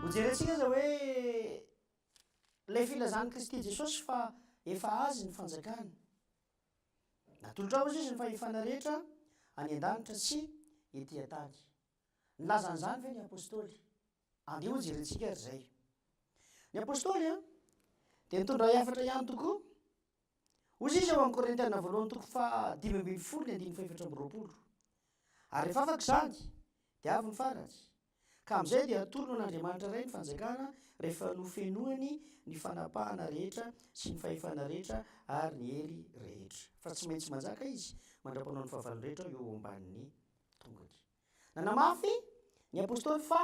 Hojerentsika aza hoe ilay filazan'i Kristy Jesosy fa efa Azy ny fanjakana. Natolotra hozy izy ny fahefana rehetra any an-danitra sy ety an-tany. Nilaza an'izany ve ny apostoly? Andeha hojerentsika ary izay. Ny apostoly dia nitondra hafatra ihany tokoa. Hozy izy ao amin'ny Korintiana voalohany toko faha 15 ny andininy faha-24. Ary rehefa afaka izany, dia avy ny farany. Ka amin'izay dia atolony ho an'Andriamanitra Ray ny fanjakana rehefa nofenoany ny fanapahana rehetra sy ny fahefana rehetra ary ny hery rehetra. Fa tsy maintsy manjaka Izy mandra-panao ny fahavalony rehetra eo ambanin'ny tongony. Nanamafy ny apostoly fa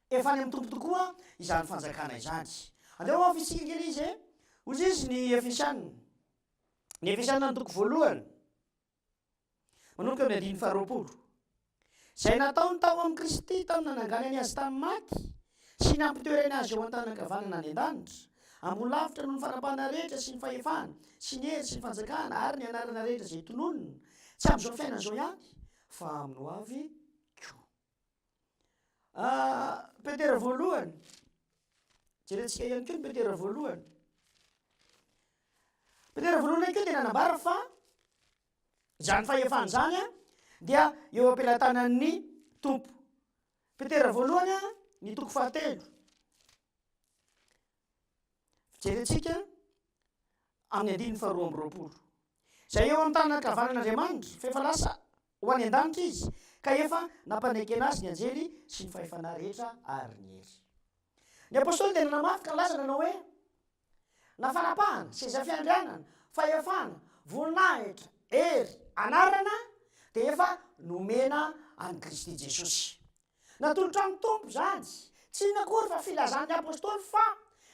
efa any amin'ny Tompo tokoa izany fanjakana izany. Andeha ho afisika kely izy e! Hoy izy ny Efesiana. Ny Efesiana ny toko voalohany. Manomboka amin'ny andininy faharoapolo. Izay nataony tao amin'i Kristy tamin'ny nananganany azy tamin'ny maty sy nampitoerany azy eo an-tanan-kavanana any an-danitra, ambony lavitra noho ny fanapahana rehetra sy ny fahefana sy ny hery sy ny fanjakana ary ny anarana rehetra izay tononina, tsy amin'izao fiainana izao ihany, fa amin'ny ho avy koa. Ah, Petera voalohany. Jerentsika ihany koa ny Petera voalohany. Petera voalohany ihany koa dia nanambara fa izany fahefana izany dia eo am-pelatanan'ny Tompo. Petera voalohany ny toko fahatelo. Jerentsika amin'ny andininy faharoa amby 20. Izay eo amin'ny tanana ankavanan'Andriamanitra, fa efa lasa ho any an-danitra izy, ka efa nampanekena azy ny anjely sy ny fahefana rehetra ary ny hery. Ny apostoly dia nanamafy ka nilaza nanao hoe, Na fanapahana, seza fiandrianana, fahefana, voninahitra, hery, anarana dia efa nomena an'i Kristy Jesosy. Natolotra ny Tompo izany, tsy inona akory fa filazan'ny apostoly fa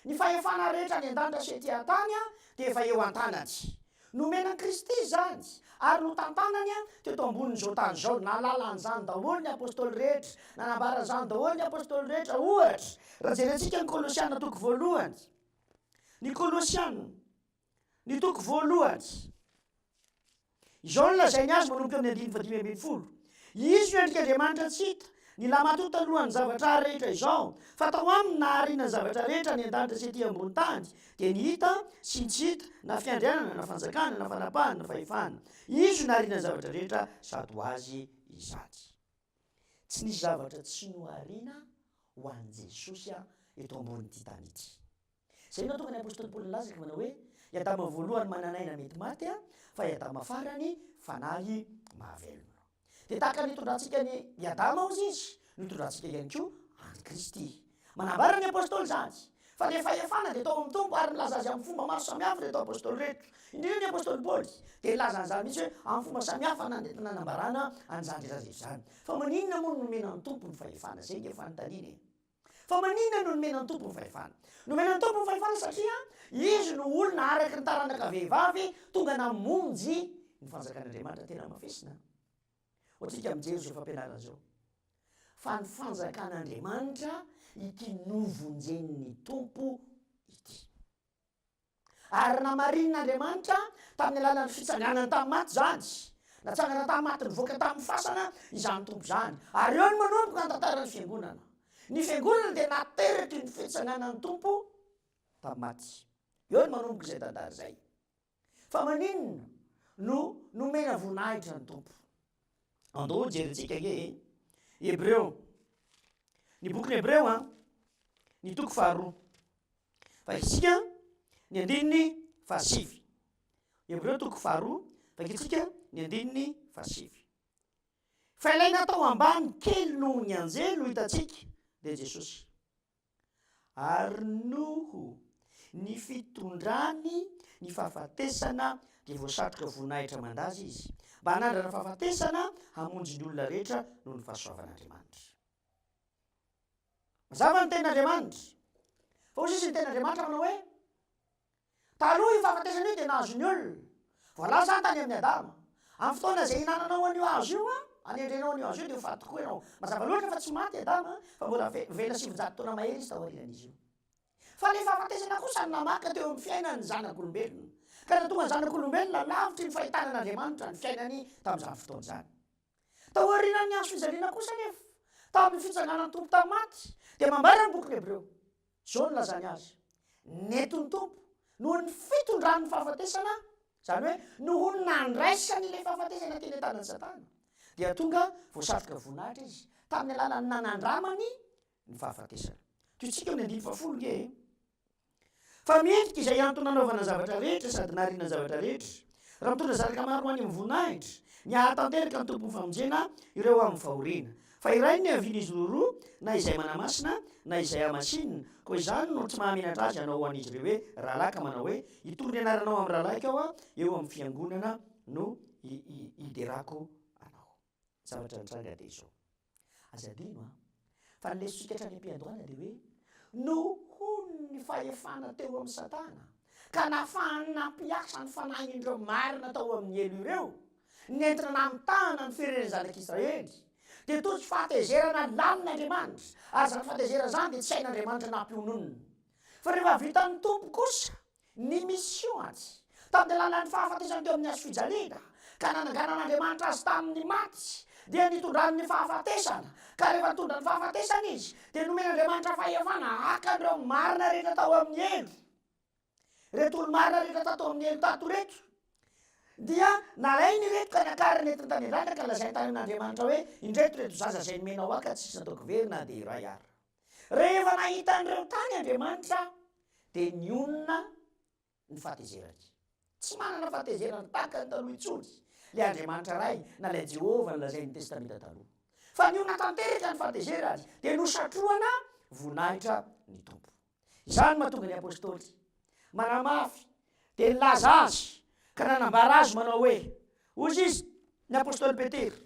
ny fahefana rehetra any an-danitra sy ety an-tany dia efa eo an-tanany. Nomena an'i Kristy izany ary notantanany teto ambonin'izao tany izao. Nahalala an'izany daholo ny apostoly rehetra, nanambara an'izany daholo ny apostoly rehetra. Ohatra, raha jerentsika ny Kolosiana toko voalohany, ny Kolosiana, ny toko voalohany. Izao no lazainy azy manomboka amin'ny andininy fahadimy ambin'ny folo, Izy no endrik'Andriamanitra tsy hita, ny lahimatoa talohan'ny zavatra ary rehetra izao, fa tao aminy nahariana ny zavatra rehetra any an-danitra sy ety ambony tany, dia ny hita sy ny tsy hita, na fiandrianana, na fanjakana, na fanapahana, na fahefana. Izy no nahariana ny zavatra rehetra sady ho Azy izany. Tsy nisy zavatra tsy nohariana ho an'i Jesosy eto ambonin'ity tany ity. Izay no nahatonga ny apostoly Paoly nilaza ka manao hoe, I Adama voalohany manana aina mety maty, fa i Adama farany fanahy mahavelona. Dia tahaka ny nitondrantsika an'i i Adama hozy izy, no hitondrantsika ihany koa an'i Kristy. Manambara ny apostoly izany, fa ilay fahefana dia tao amin'ny Tompo ary nilaza azy amin'ny fomba maro samihafa ireto apostoly ireto. Indrindra ny apostoly Paoly dia nilaza an'izany mihitsy hoe amin'ny fomba samihafa nanambarana an'izany rehetra izany. Fa maninona moa no nomena ny Tompo ny fahefana? Izay ange fanontaniana e. Fa maninona no nomena ny Tompo ny fahefana? Nomena ny Tompo ny fahefana satria Izy no olona araka ny taranaka vehivavy tonga namonjy ny fanjakan'Andriamanitra. Tena hamafisina ho antsika mijery izao fampianarana izao fa ny fanjakan'Andriamanitra ity novonjen'ny Tompo ity. Ary namarinin'Andriamanitra tamin'ny alalan'ny fitsanganany tamin'ny maty izany. Natsangana tamin'ny maty nivoaka tamin'ny fasana izany Tompo izany. Ary eo no manomboka ny tantaran'ny Fiangonana. Ny Fiangonana dia nateraky ny fitsanganan'ny Tompo tamin'ny maty. Eo no manomboka izay tantara izay. Fa maninona no nomena voninahitra ny Tompo? Andao hojerentsika ange e. Hebreo. Ny bokin'ny Hebreo an, ny toko faharoa. Vakintsika ny andininy fahasivy. Hebreo toko faharoa, vakintsika ny andininy fahasivy. Fa ilay natao ambany kely noho ny anjely no hitantsika, dia Jesosy. Ary noho ny fitondrany ny fahafatesana dia voasatroka voninahitra aman-daza izy, mba hanandrana fahafatesana hamonjy ny olona rehetra noho ny fahasoavan'Andriamanitra. Mazava ny tenin'Andriamanitra. Fa hoy sisa ny tenin'Andriamanitra manao hoe, Taloha io fahafatesana io dia nahazo ny olona. Voalaza izany tany amin'i Adama. Amin'ny fotoana izay ihinananao an'io hazo io, anendrenao an'io hazo io dia ho faty tokoa ianao. Mazava loatra fa tsy maty i Adama fa mbola velona 900 taona mahery izy taorian'izy io. Fa ilay fahafatesana kosa no namaka teo amin'ny fiainan'ny zanak'olombelona. Ka nahatonga ny zanak'olombelona lavitry ny fahitana an'Andriamanitra ny fiainany tamin'izany fotoana izany. Taorian'ny hazo fijaliana kosa anefa, Tamin'ny fitsanganan'ny Tompo tamin'ny maty, dia mambara ny bokin'ny Hebreo, izao no nilazany azy, Nentin'ny Tompo noho ny fitondran'ny fahafatesana, izany hoe noho ny nandraisany ilay fahafatesana teny an-tanan'i Satana, dia tonga voasatroka voninahitra izy tamin'ny alalan'ny nanandramany ny fahafatesana. Tohintsika eo amin'ny andininy fahafolo nge e. Fa mendrika izay antony nanaovana ny zavatra rehetra sady nahariana ny zavatra rehetra, raha mitondra zanaka maro ho any amin'ny voninahitra, ny hahatanteraka ny Tompon'ny famonjena ireo amin'ny fahoriana. Fa iray no niavian'izy roroa, na izay manamasina, na izay hamasinina, koa izany no tsy mahamenatra azy hanao ho an'izy ireo hoe rahalahy ka manao hoe, Hitory ny anaranao amin'ny rahalahiko aho, eo amin'ny fiangonana no hiderako anao. Ny zavatra nitranga dia izao. Aza adino an! Fa ny lesontsika hatrany am-piandohana dia hoe nohon'ny fahefana teo amin'i Satana ka nahafahany nampiasa ny fanahin'ireo marina tao amin'ny helo ireo, nentina namitahana ny firenen'ny zanak'Israely, dia tojo fahatezerana lalina Andriamanitra, ary izany fahatezerana izany dia tsy hain'Andriamanitra nampiononina. Fa rehefa vitan'ny Tompo kosa Ny mission-ny, tamin'ny alalan'ny fahafatesany teo amin'ny hazo fijaliana, ka nananganan'Andriamanitra azy tamin'ny maty, dia nitondrany ny fahafatesana, ka rehefa nitondra ny fahafatesana izy, dia nomen'Andriamanitra fahefana haka an'ireo marina rehetra tao amin'ny helo. Ireto olo-marina rehetra tato amin'ny helo tato ireto, dia nalainy ireto ka nakariny entiny tany an-danitra ka lazainy tany amin'Andriamanitra hoe, Indreto ireto zaza izay nomenao ahy ka tsisy nataoko very na dia iray ara. Rehefa nahita an'ireo tany Andriamanitra, dia nionona ny fahatezerany. Tsy manana fahatezerana tahaka ny taloha intsony ilay Andriamanitra Ray na ilay Jehovah nolazain'ny Testamenta Taloha. Fa nionona tanteraka ny fahatezerany, dia nosatrohana voninahitra ny Tompo. Izany no mahatonga ny Apostoly manamafy dia nilaza azy ka nanambara azy manao hoe, hoy izy, ny Apostoly Petera,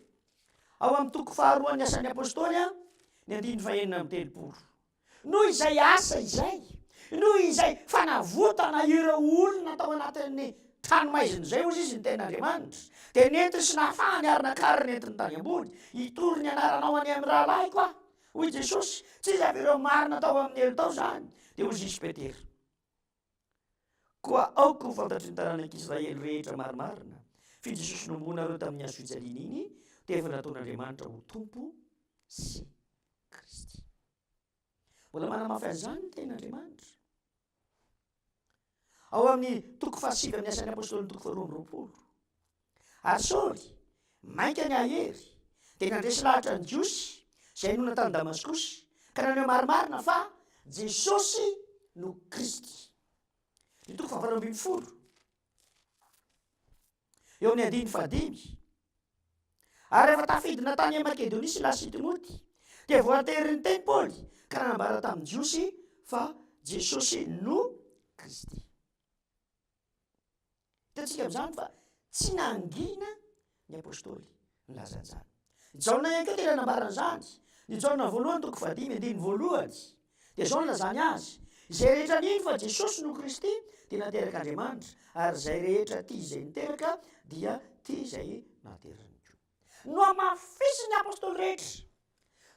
ao amin'ny toko faharoan'ny Asan'ny Apostoly, ny andininy fahenina amby 30. Noho izay asa izay, noho izay fanavotana ireo olona tao anatin'ny tranomaizina izay, hozy izy, ny Tenin'Andriamanitra, dia nentiny sy nahafahany ary nakariny nentiny tany ambony, hitory ny anaranao any amin'ny rahalahiko aho, hoy Jesosy. Tsy iza avy ireo marina tao amin'ny helo tao izany? Dia hozy izy Petera. Koa aoka ho fantatry ny taranak'Israely rehetra marimarina, fa i Jesosy nohomboanareo tamin'ny hazo fijaliana iny dia efa nataon'Andriamanitra ho Tompo sy Kristy. Mbola manamafy an'izany ny tenin'Andriamanitra. Ao amin'ny toko fahasivy amin'ny asan'ny apostoly toko faharoa amby 20. Ary Saoly, mainka ny hahery, dia nandresy lahatra ny Jiosy izay nonina tany Damaskosy, ka naneho marimarina fa Jesosy no Kristy. Ny toko fahavalo 18, eo amin'ny andininy fahadimy. Ary rehefa tafidina tany Makedonia Silasy sy Timoty, dia voatery niteny Paoly ka nanambara tamin'ny Jiosy fa Jesosy no Kristy. Hitantsika amin'izany fa tsy nangina ny apostoly nilaza an'izany. Jaona ihany koa dia nanambara an'izany. Ny Jaona voalohany toko fahadimy andininy voalohany dia izao no nilazany azy, Izay rehetra nino fa Jesosy no Kristy dia naterak'Andriamanitra, ary izay rehetra tia izay niteraka dia tia izay naterany koa. Nohamafisin'ny apostoly rehetra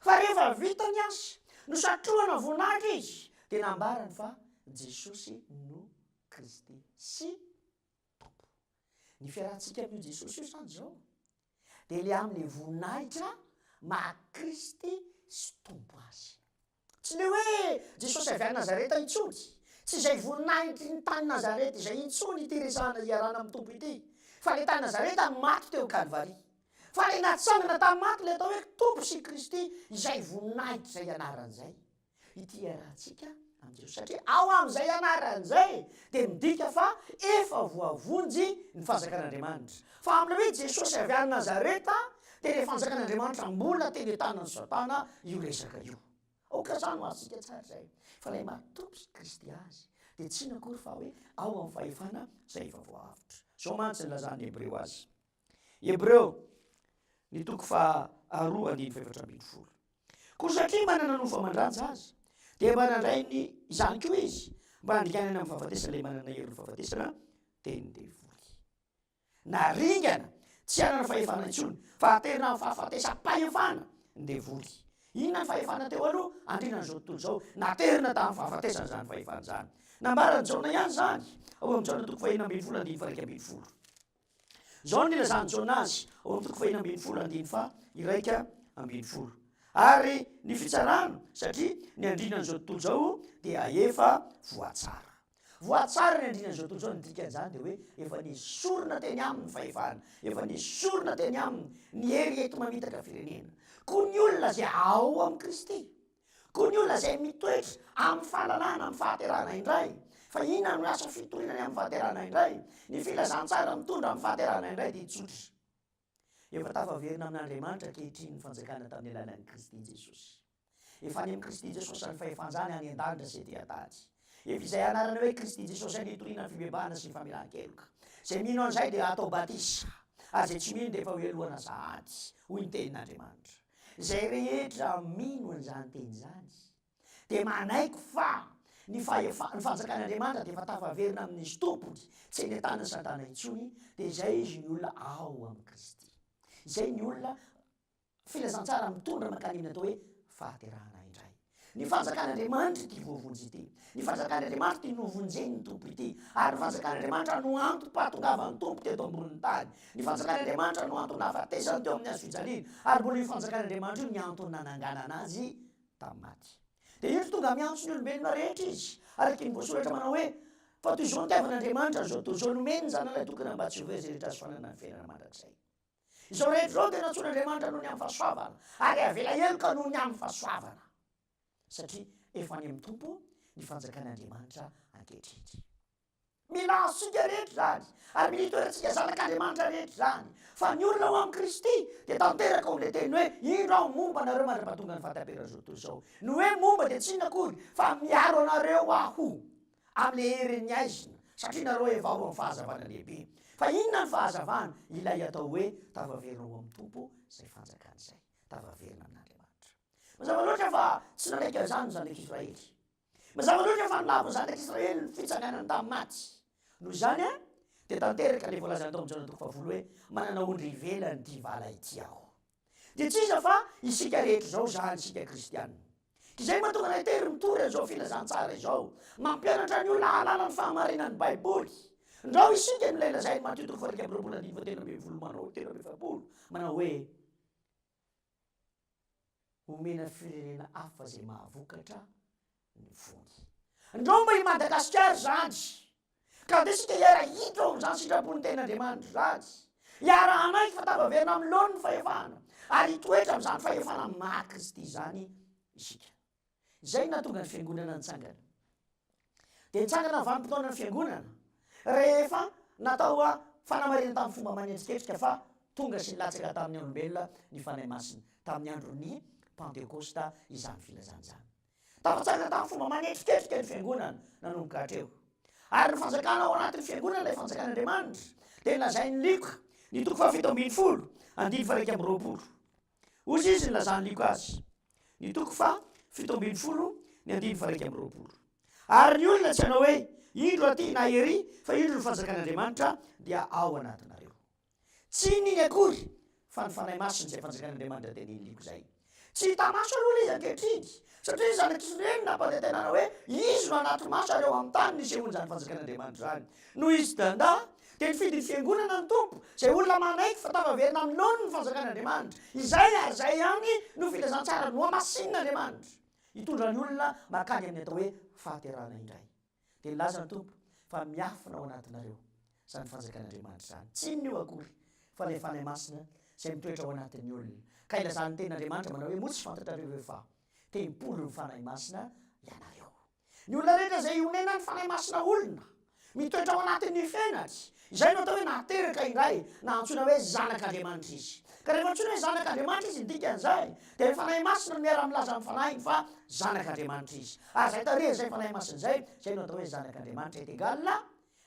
fa rehefa vita ny asa, nosatrohana voninahitra izy, dia nambarany fa Jesosy no Kristy sy Tompo. Ny fiarahantsika amin'io Jesosy io izany izao dia ilay amin'ilay voninahitra maha Kristy sy Tompo azy. Tsy ilay hoe Jesosy avy any Nazareta intsony, tsy izay voninahitry ny tany Nazareta izay intsony ity resahana iarahana amin'ny Tompo ity, fa ilay tany Nazareta maty teo Kalvary. Fa ilay natsangana tamin'ny maty ilay atao hoe Tompo sy Kristy, izay voninahitra izay anarany izay. Ity iarahantsika amin'i Jesosy satria ao amin'izay anarany izay dia midika fa efa voavonjy ny fanjakan'Andriamanitra. Fa amin'ilay hoe Jesosy avy any Nazareta dia ilay fanjakan'Andriamanitra mbola teny an-tanan'i Satana io resaka io. Aoka izany ho azontsika tsara izay fa ilay maha Tompo sy Kristy azy dia tsy inona akory fa hoe ao amin'ny fahefana izay efa voaavotra. Izao mantsy ny nilazan'ny Hebreo azy. Hebreo, ny toko faharoa andininy faha-14. Koa satria manana nofo aman-dranja azy, dia mba nandray ny izany koa izy, mba handringanana amin'ny fahafatesana ilay manana herin'ny fahafatesana, dia ny devoly. Naringana, tsy hanana fahefana intsony, fa haterina amin'ny fahafatesam-pahefana ny devoly. Inona ny fahefana teo aloha? Andrinan'izao tontolo izao. Naterina tamin'ny fahafatesana izany fahefana izany. Nambaran'i Jaona ihany izany, ao amin'ny Jaona toko faha-16 andininy faha-11. Izao no nilazan'i Jaona azy ao amin'ny toko faha-16 andininy faha-11. Ary ny fitsarana, satria ny andrinan'izao tontolo izao dia efa voatsara. Voatsara ny andrinan'izao tontolo izao, ny dikan'izany dia hoe efa nesorina teny aminy ny fahefana, efa nesorina teny aminy ny hery enti-mamitaka firenena. Koa ny olona izay ao amin'i Kristy, koa ny olona izay mitoetra amin'ny fahalalana amin'ny fahaterahana indray, fa inona no asa fitoriana ny amin'ny fahaterahana indray? Ny filazantsara mitondra amin'ny fahaterahana indray dia tsotra. Efa tafaverina amin'Andriamanitra ankehitriny ny fanjakana tamin'ny alalan'i Kristy Jesosy. Efa any amin'i Kristy Jesosy izany fahefana izany any an-danitra sy ety an-tany. Efa izay anarana hoe Kristy Jesosy izay no itoriana ny fibebahana sy ny famelan-keloka. Izay mino an'izay dia atao batisa, ary izay tsy mino dia efa hohelohana sahady, hoy ny tenin'Andriamanitra. Izay rehetra mino an'izany teny izany dia manaiky fa ny fahefa, ny fanjakan'Andriamanitra dia efa tafaverina amin'izy tompony, tsy eny an-tanin'i Satana intsony, dia izay izy ny olona ao amin'i Kristy. Izay ny olona filazantsara mitondra mankany amin'ny atao hoe fahaterahana indray. Ny fanjakan'Andriamanitra ity voavonjy ity. Ny fanjakan'Andriamanitra ity novonjen'ny Tompo ity. Ary ny fanjakan'Andriamanitra no antom-pahatongavan'ny Tompo teto ambonin'ny tany. Ny fanjakan'Andriamanitra no antony nahafatesany teo amin'ny hazo fijaliana. Ary mbola io fanjakan'Andriamanitra io ny antony nananganana azy tamin'ny maty. Dia indro tonga miantso ny olombelona rehetra izy, araka ny voasoratra manao hoe, Fa toy izao nitiavan'Andriamanitra an'izao tontolo izao, nomeny ny Zanany Lahitokana mba tsy ho very izay rehetra azo fananana ny fiainana mandrakizay. Izao rehetra izao dia nantsoin'Andriamanitra noho ny amin'ny fahasoavana, ary avela heloka noho ny amin'ny fahasoavana, satria efa any amin'ny Tompo ny fanjakan'Andriamanitra ankehitriny. Mila azontsika rehetra izany, ary mila itoerantsika zanak'Andriamanitra rehetra izany, fa ny olona ao amin'i Kristy dia tanteraka ao amin'ilay teny hoe, Indro aho momba anareo mandra-pahatonga ny fahataperan'izao tontolo izao. Ny hoe momba dia tsy inona akory fa miaro anareo aho amin'ilay herin'ny haizina, satria nareo efa ao amin'ny fahazavana lehibe. Fa inona ny fahazavana? Ilay atao hoe tafaverina ao amin'ny Tompo izay fanjakana izay, tafaverina amin'Andriamanitra. Mazava loatra fa tsy nanaiky an'izany ny zanak'Israely. Mazava loatra fa nilavo ny zanak'Israely ny fitsanganany tamin'ny maty. Noho izany, dia tanteraka ilay voalazan'ny tao amin'ny Jaona toko fahafolo hoe, Manana ondry ivelan'ity vala ity aho. Dia tsy iza fa isika rehetra izao izany, isika kristiana. Izay mahatonga anay tery mitory an'izao filazantsara izao, mampianatra ny olona hahalala ny fahamarinan'ny Baiboly. Ndrao isika no ilay lazain'i Matio toko faha 21 andininy faha 13 manao 43 manao hoe, Omena firenena hafa izay mahavokatra ny voany. Ndrao mba i Madagasikara izany. Ka andeha isika hiara-hiditra ao amin'izany sitrapon'ny tenin'Andriamanitra izany. Hiara-hanaiky fa tafaverina amin'ny laoniny ny fahefana, ary hitoetra amin'izany fahefana maha Kristy izany isika. Izay no nahatonga ny fiangonana nitsangana. Dia nitsangana ny vanim-potoanan'ny fiangonana rehefa natao fanamarinana tamin'ny fomba manendriketrika fa tonga sy nilatsaka tamin'ny olombelona ny Fanahy Masina tamin'ny andron'ny Pantekosta izany filazana izany. Tafatsangana tamin'ny fomba manendriketrika ny fiangonana nanomboka hatreo. Ary ny fanjakana ao anatin'ny fiangonana ilay fanjakan'Andriamanitra dia nolazain'i Lioka ny toko faha-17 andininy faha-21. Hoy izy nilazan'i Lioka azy, ny toko faha 17 ny andininy faha 21. Ary ny olona tsy hanao hoe, Indro aty na ery, fa indro ny fanjakan'Andriamanitra dia ao anatinareo. Tsy inona iny akory fa ny Fanahy Masina izay fanjakan'Andriamanitra tenenin'i Lioka izay. Tsy hita maso aloha ilay izy ankehitriny, satria ny zanak'Israely nampanantenana hoe izy no hanatri-maso ary ao amin'ny tany nisehoan'izany fanjakan'Andriamanitra izany. Noho izy nandà, dia nifidy ny fiangonana ny Tompo, izay olona manaiky fa tafaverina amin'ny laoniny ny fanjakan'Andriamanitra. Izay ary izay ihany no filazantsara nohamasinin'Andriamanitra, hitondra ny olona mankany amin'ny atao hoe fahaterahana indray. Dia nilaza ny Tompo fa miafina ao anatinareo izany fanjakan'Andriamanitra izany. Tsy inona io akory fa ilay Fanahy Masina izay mitoetra ao anatin'ny olona. Ka ilazan'ny tenin'Andriamanitra manao hoe, moa tsy fantatrareo ve fa tempolin'ny Fanahy Masina ianareo? Ny olona rehetra izay ionenan'ny Fanahy Masina olona, mitoetra ao anatin'ny fiainany, izay no atao hoe nateraka indray na antsoina hoe zanak'Andriamanitra izy. Ka rehefa antsoina hoe zanak'Andriamanitra izy, ny dikan'izay dia ny Fanahy Masina no miara-milaza amin'ny fanahiny fa zanak'Andriamanitra izy. Ary izay tarihan'izay Fanahy Masina izay, izay no atao hoe zanak'Andriamanitra et égal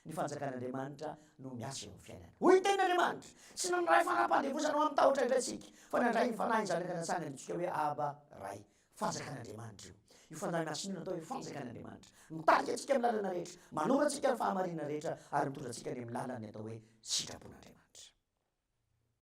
ny fanjakan'Andriamanitra no miasa eo amin'ny fiainana. Hoy ny tenin'Andriamanitra, Tsy nandray fanahy-pandevozana ho amin'ny tahotra indray isika, fa nandray ny fanahin'ny zanaka natsangana antsika hoe Aba, Ray. Fanjakan'Andriamanitra io. Io Fanahy Masina io no atao hoe fanjakan'Andriamanitra. Mitarika antsika amin'ny lalana rehetra, manoro antsika ny fahamarinana rehetra ary mitondra antsika any amin'ny lalan'ny atao hoe sitrapon'Andriamanitra.